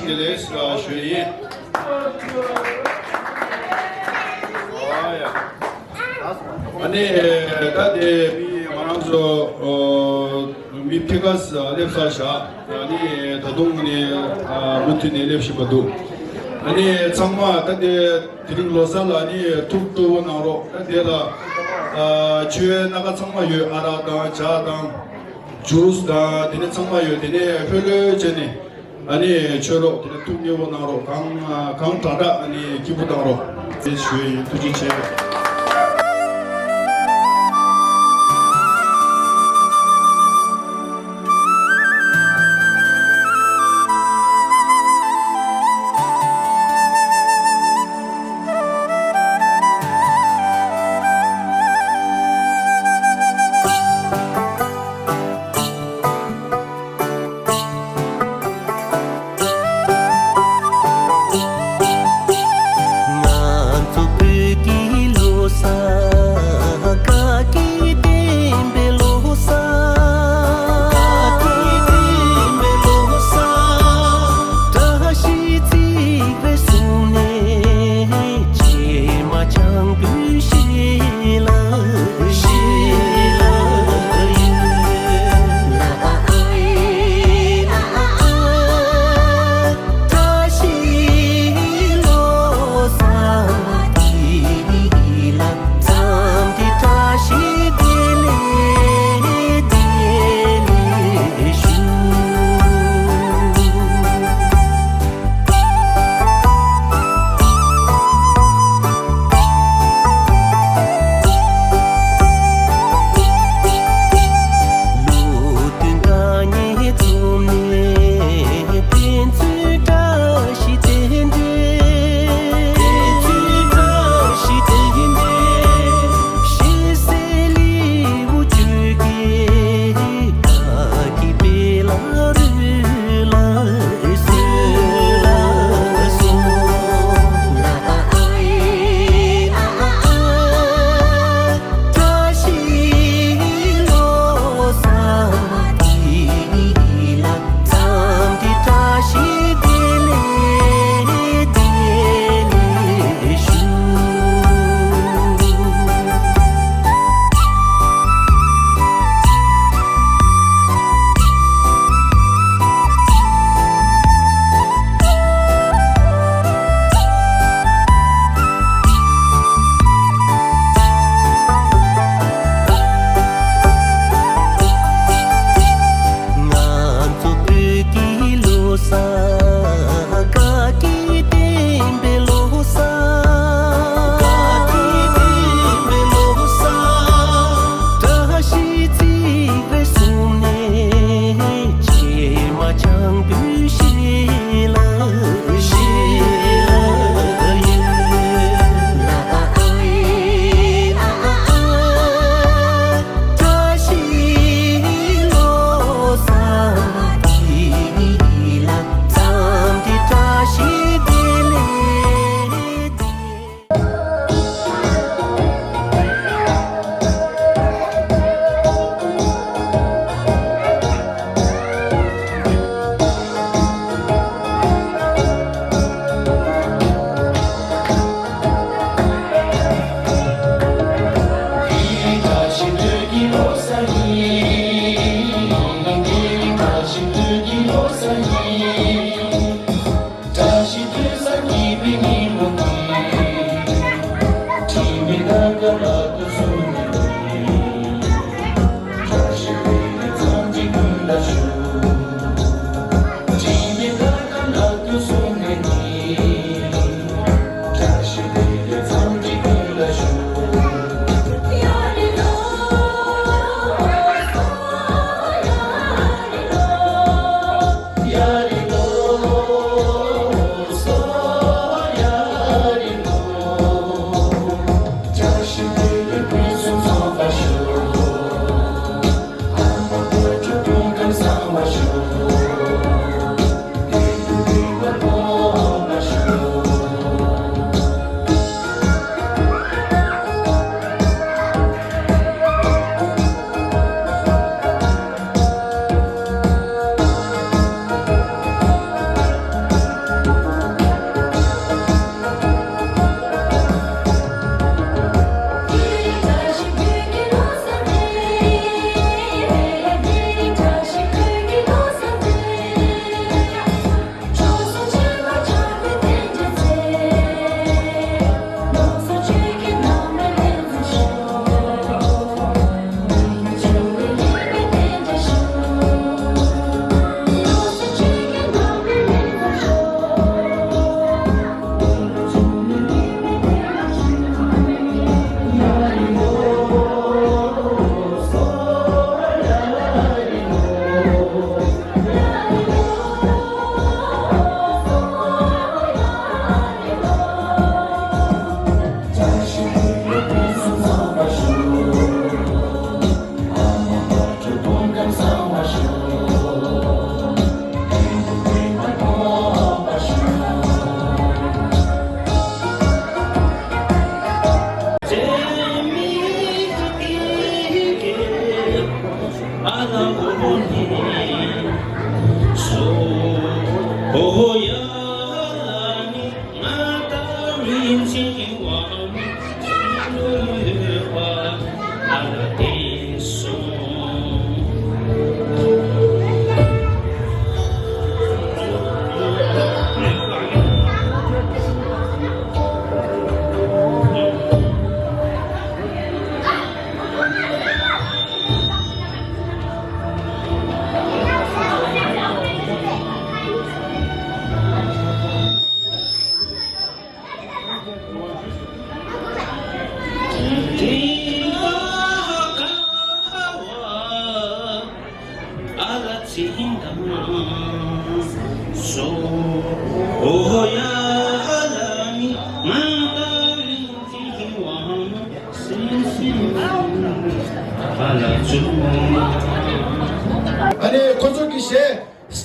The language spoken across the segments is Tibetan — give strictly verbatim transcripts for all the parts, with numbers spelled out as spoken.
བདེ་ལེགས་ཞུ་ཡིན། ཨ་ནི་ད་དེ་མི་ང་རང་ཚོ་མི་ཕི་ཁ་སླེབས་ས་བཞག་ཨ་ནི་ད་དུང་ནི་མུ་མཐུད་ནས་སླེབས་བཞིན་པ་འདུག་ཨ་ནི་ཚང་མ་ད་དེ་དེ་རིང་ལོ་གསར་ལ་ནི་ཐུགས་སྤྲོ་བོ་གནང་རོགས། ད་དེ་ལ་ཆོས་སྣ་ཁ་ཚང་མ་ཡོད། ཨ་རག་དང་ཇ་དང་ཇུས་དང་དེ་ནས་ཚང་མ་ཡོད། དེ་ནས་ལྷོད་ལྷོད་བྱས་ནས། ཨ་ནི་མཆོད་རོགས། དེ་ནས་ཐུགས་མཉེས་པོ་གནང་རོགས། གང་གང་དྲག་དྲག་ཨ་ནི་སྐྱིད་པོ་བཏང་རོགས། དེ་ཞུ་ཡིན། ཐུགས་རྗེ་ཆེ།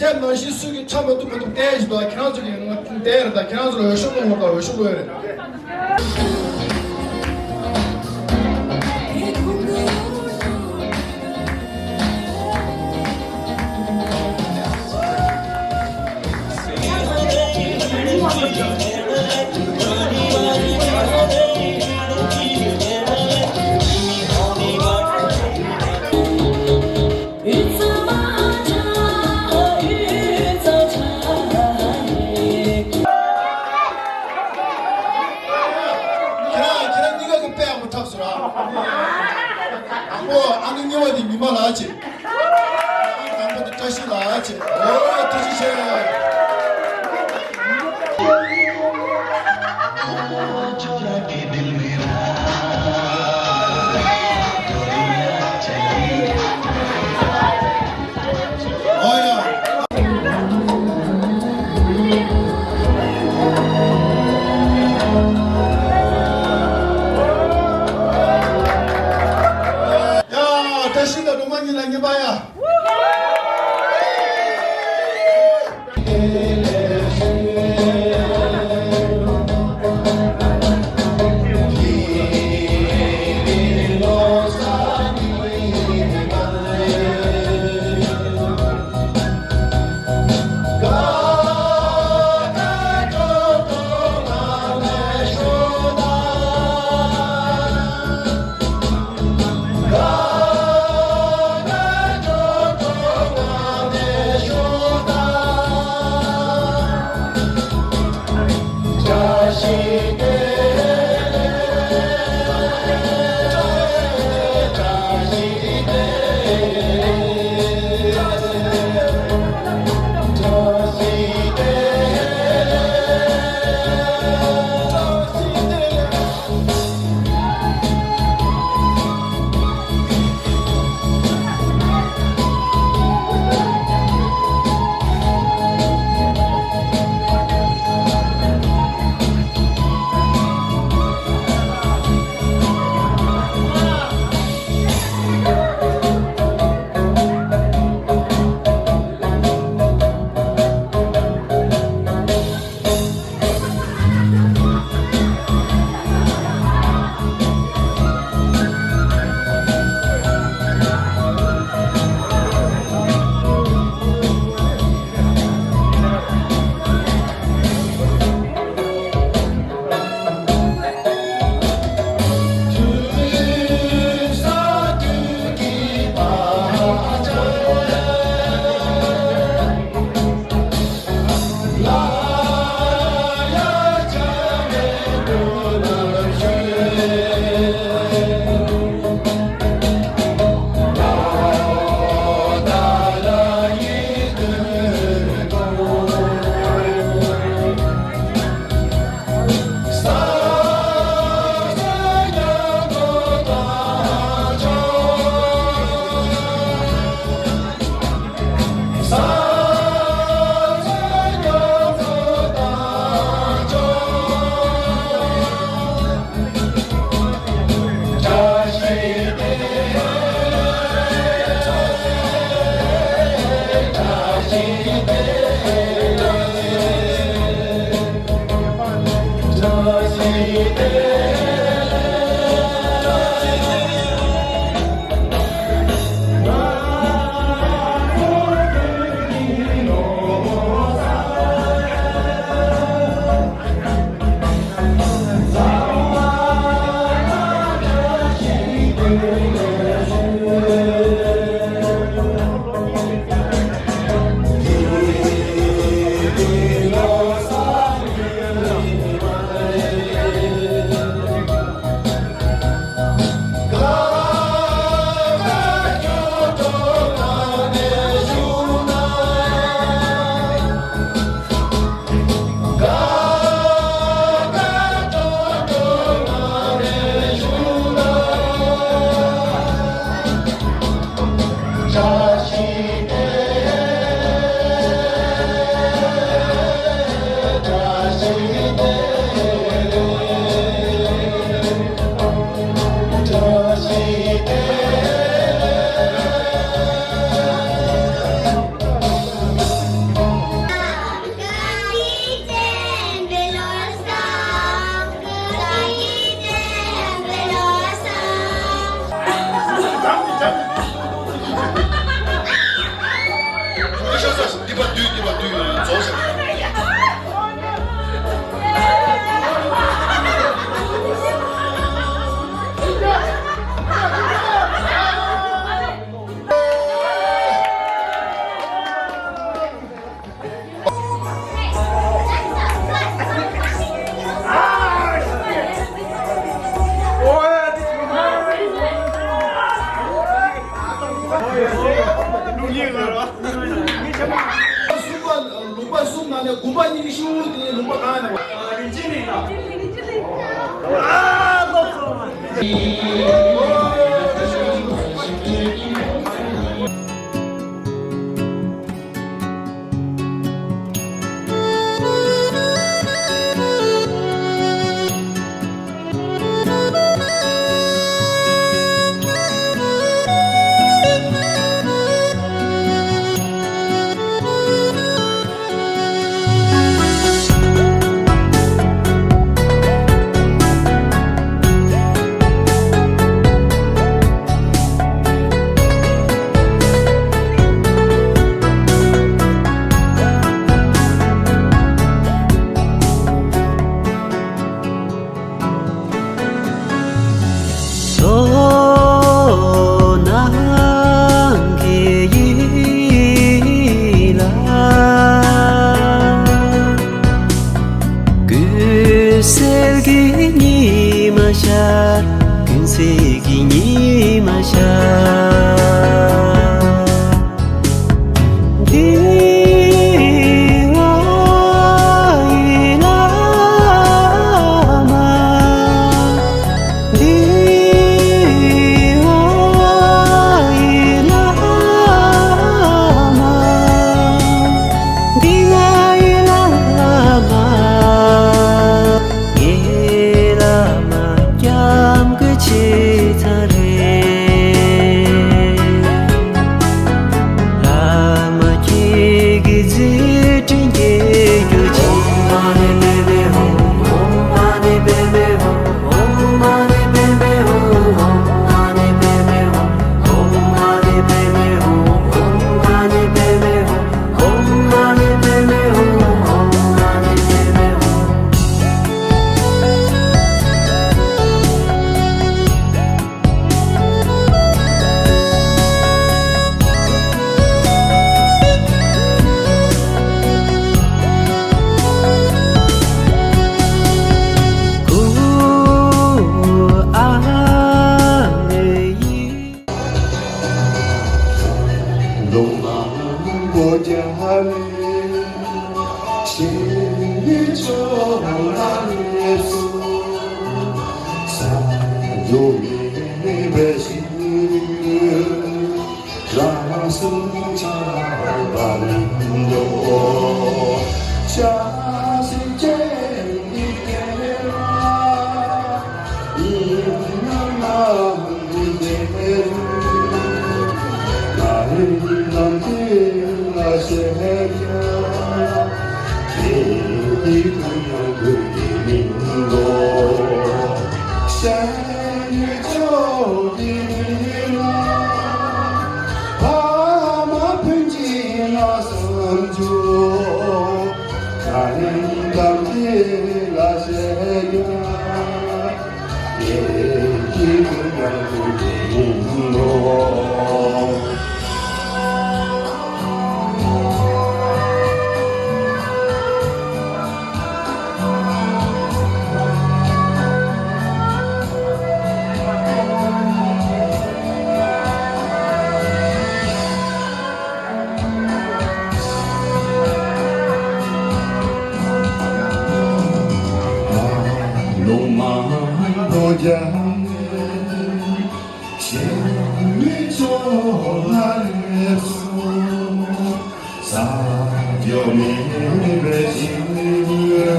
དེ་ནང་བཞིན་སུ་གིས་ཁྲ་མ་ཐུབ་མ་ཐུབ་བལྟས་ཞིག་འདུག་ཁྱེད་རང་ཚོ་གིས་ང་བལྟས་རེད། ད་ཁྱེད་རང་ཚོ་ལ་འོས་ཤོག་གཏོང་དགོས། ད་འོས་ཤོག་གཏོང་ཡོད་རེད། ཁྱེད་རང་ཁྱེད་རང་གཉིས་ཀ་གི་དཔེ་ཡག་པོ་འཁྲབ་སོང་ར། དང་པོ་ཨང་གཉིས་པ་དེ་ཉི་མ་ལགས་བྱེད། ཨང་དང་པོ་དེ་བཀྲ་ཤིས་ལགས་བྱེད། འོ་ཐུགས་རྗེ་ཆེ། ཨོ་ཡ། ཡ། བཀྲ་ཤིས་དང་སྒྲོལ་མ་གཉིས་ལ་རྔན་པ་ཡ། བསོད་ནམས་ཀྱི་ཡིག་ལ། ཀུན་གསལ་གྱི་ཉི་མ་ཤར། ཀུན་གསལ་གྱི་ཉི་མ་ཤར། འདི་ང་ཡི་བླ་མ། འདི་ང་ཡི་བླ་མ། འདི་ང་ཡི་བླ་མ། ངའི་བླ་མ་སྐྱབས་མགོན་ཆེ་ཚང་རེད། བླ་མ་ཁྱེད་ཀྱི་རྗེས་དྲན་སྐྱེ་རྒྱུ་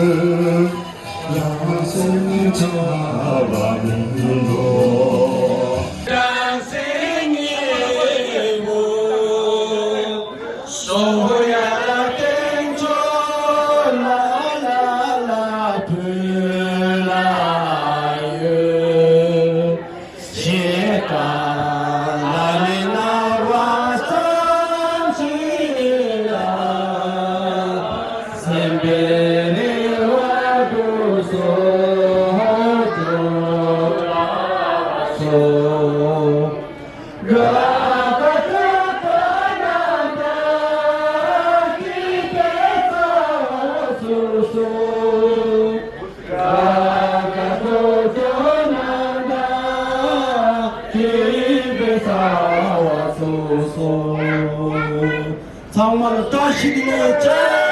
ཅིག་ཚང་མ་ལ་བཀྲ་ཤིས་བདེ་ལེགས།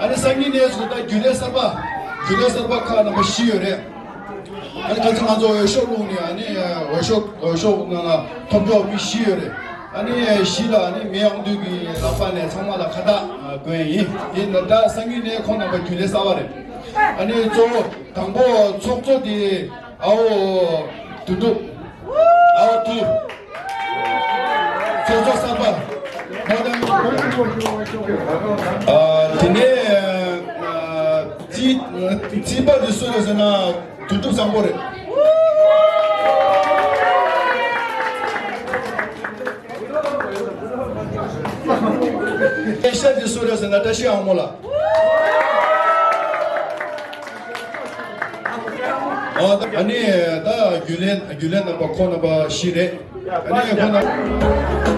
ཨ་ནི་སང་ཉིན་ནས་བཟུང་ད་རྒྱུན་ལས་གསར་པ། རྒྱུན་ལས་གསར་པ་ཁག་རྣམ་པ་བཞི་ཡོད་རེད། ཨ་ནི་ཁ་སང་ང་ཚོ་འོས་ཤོག་བླུགས་ནས། ཨ་ནི་འོས་ཤོག་འོས་ཤོག་ནང་ལ་ཐོབ་ཆོག་མི་བཞི་ཡོད་རེད། ཨ་ནི་བཞི་ལ་ཨ་ནི་མི་ཡོང་དུས་ཀྱི་ལག་པ་ནས་ཚང་མ་ལ་ཁ་བཏགས་བསྐོན་ཡིན། དེ་ནི་ད་སང་ཉིན་ནས་ཁོང་རྣམ་པ་རྒྱུན་ལས་གསར་པ་རེད། ཨ་ནི་གཙོ་བོ་དང་པོ་ཚོགས་གཙོ་དེ་ཨའོ་དོན་གྲུབ། ཨའོ་ཐུ། ཚོགས་གཙོ་གསར་པ། ཨ། དེ་ནས་ཨ། རྩིས་རྩིས་པ་དེ་སུ་རེད་ཟེར་ན་དོན་གྲུབ་བཟང་པོ་རེད། སྐད་ཆ་དེ་སུ་རེད་ཟེར་ན་བཀྲ་ཤིས་དབང་མོ་ལགས། ཨ། ཨ་ནི་ད་རྒྱུན་ལས་རྒྱུན་ལས་རྣམ་པ་ཁོང་རྣམ་པ་བཞི་རེད། ཨ་ནི་ཁོང་རྣམ།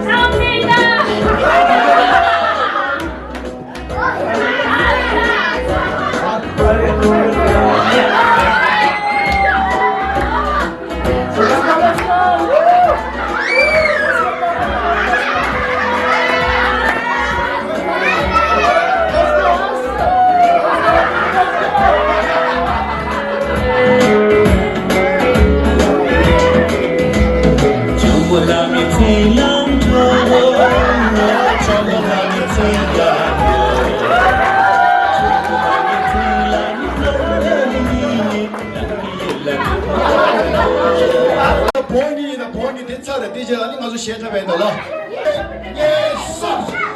དེ་ཚར་རེད། དེ་རྗེས་ལ་ནི་ང་ཚོ་གཞས་འཁྲབ་པ་ཡིན་ད་ལ། གཉིས་གསུམ།